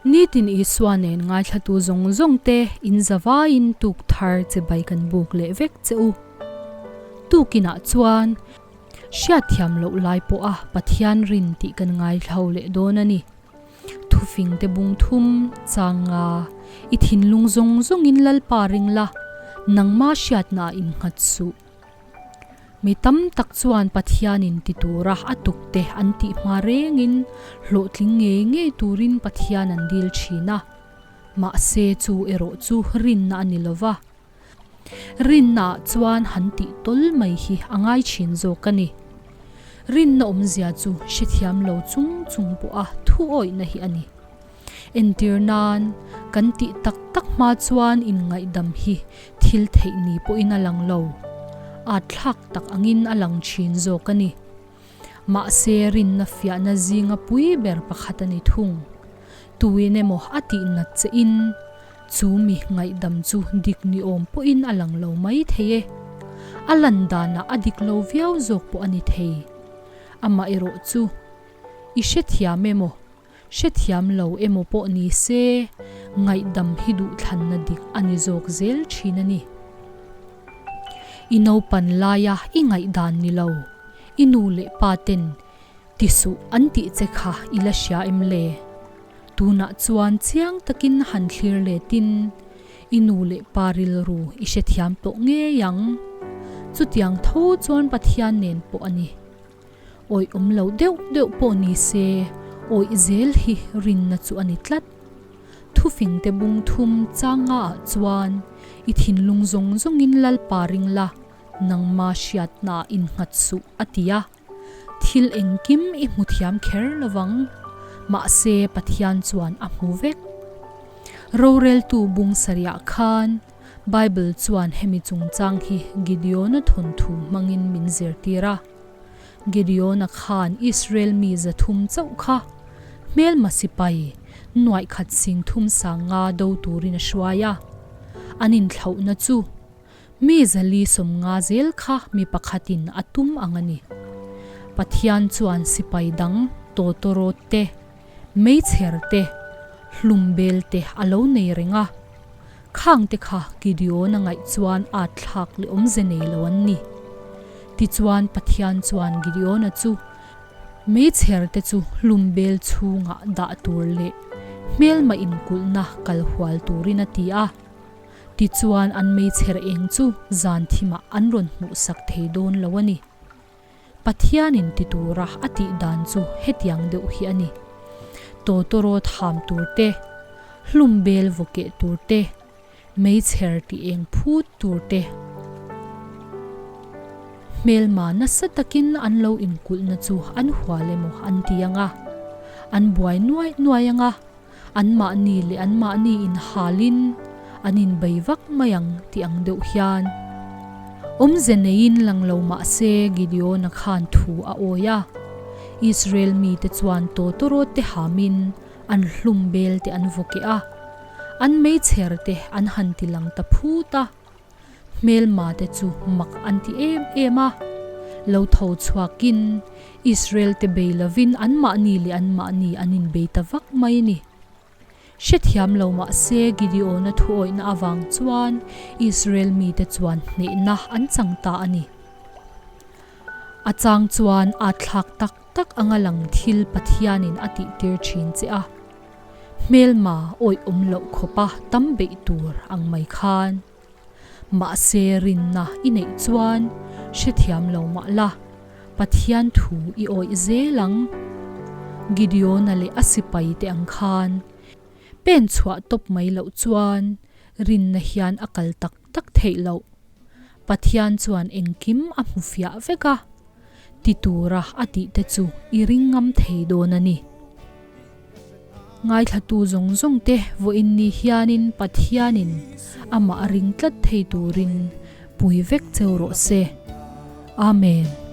Nitin Isua nen ngaithlatu zawng zawng te in zavaiin tuk thar chibai kan buk leh vek che u. Tukinah chuan hriatthiam loh lai pawha Pathian rin tih kan ngaithlo leh dawn a ni. Thufing te bung thum chang nga i thinlung zawng zawngin Lalpa ring la, nangma hriatnaah innghat suh. Mi tam tak chuan Pathianin ti tura a tukte an tih hma rengin hlawhtling ngei ngei turin Pathian an dil thin a. Mahse chu erawh chu rinna a ni lo va. Rinnaah chuan han tih tawl mai hi a ngai thin zawk a ni. Rinna awmzia chu hrethiam lo chung chung pawha thuawihna hi a ni. Entir nan, kan tih tak tak hma chuan inngaihdam hi thil theih ni pawhin a lang lo. At thlak tak angin a lang thin zawk a ni. Mahse rinna fiahna zinga pui ber pakhat a ni thung. Tuin emaw a tih nat che in, chu mi ngaihdam chu dik ni awm pawhin a lang lo mai thei e. A lan danah a dik lo viau zawk pawh a ni thei. Amaherawh chu, i hrethiam emaw Hrethiam lo emaw pawh ni se, ngaihdam hi duhthlanna dik a ni zawk zel thin a ni. I naupan laia i ngaihdan ni lo, i nu leh pa ten ti suh an tih che kha i la hria em le? Tunah chuan chiang takin han thlir letin i nu leh pa rilru i hrethiam tawh ngei ang. Chutiang tho chuan Pathian nen pawh a ni. Awih awm lo deuh deuh pawh ni se, awih zel hi rinna chu a ni tlat. Thufingte bung thum changa ah chuan i thinlung zawng zawngin Lalpa ring la, nangma hriatnaah innghat suh a ti a. Thil engkim i hmu thiam kher lovang, mahse Pathian chuan a hmu vek. Roreltu bung sarihah khan Bible chuan hemi chungchang hi Gideona thawnthu hmangin min zirtir a. Gideona khan Israel mi 300 chauh kha hmelma sipai nuaih khat sing thum sang nga do turin a hruai a. An inthlauhna chu mi 450 zel kha mi pakhatin a tum ang a ni. Pathian chuan sipai dang tawtawrawt te, meichher te, hlum bel te a lo nei reng a. Khang te kha Gideon a ngaih chuan at thlak leh awmze nei lo an ni. Tichuan Pathian chuan Gideon-a chu meichher te chu hlum bel chhungah dah tur leh hmelma inkulhna kal hual turin a ti a. Tichuan an meichher eng chu zan thimah an rawn hmuhsak thei dawn lo a ni. Pathianin ti tura a tih dan chu hetiang deuh hi a ni. Tawtawrawt ham tur te, hlum bel vaw keh tur te, meichher ti eng phut tur te, hmelma nasa takin an lo inkulhna chu an hual emaw an ti ang a, an buai nuai nuai ang a, anmahni leh anmahni inhalin an inbei vak mai ang tih ang deuh hian. Awmze neiin lang lo mah se Gideon-a khan thu a awi a. Israel mite chuan tawtawrawt te hamin an hlum bel te an vaw keh a, an meichher te an han ti lang ta phut a. Hmelma te chu mak an ti em em a, lo tho chhuakin Israel te bei lovin anmahni leh anmahni an inbei ta vak mai a ni. Hrethiam lo mah se Gideon-a thuawihna avang chuan Israel mite chuan hnehna an chang ta a ni. A chang chuan aa thlak tak tak anga lang thil Pathianin a tihtir thin che a. Hmelma awih awm loh khawpa tam beih tur ang mai khan. Mahse rinna i neih chuan hrethiam lo mah la, Pathian thu i awih zel ang. Gideon-a leh a sipai te ang khan pen chhuah tawp mai loh chuan rinna hian a kal tak tak theih loh. Pathian chuan engkim a hmu fiah vek a. Ti tura a tih te chu i ring ngam thei dawn a ni. Ngaithlatu zawng zawng te vawiin ni hianin Pathianin amah a ring tlat thei turin pui vek cheu rawh se. Amen.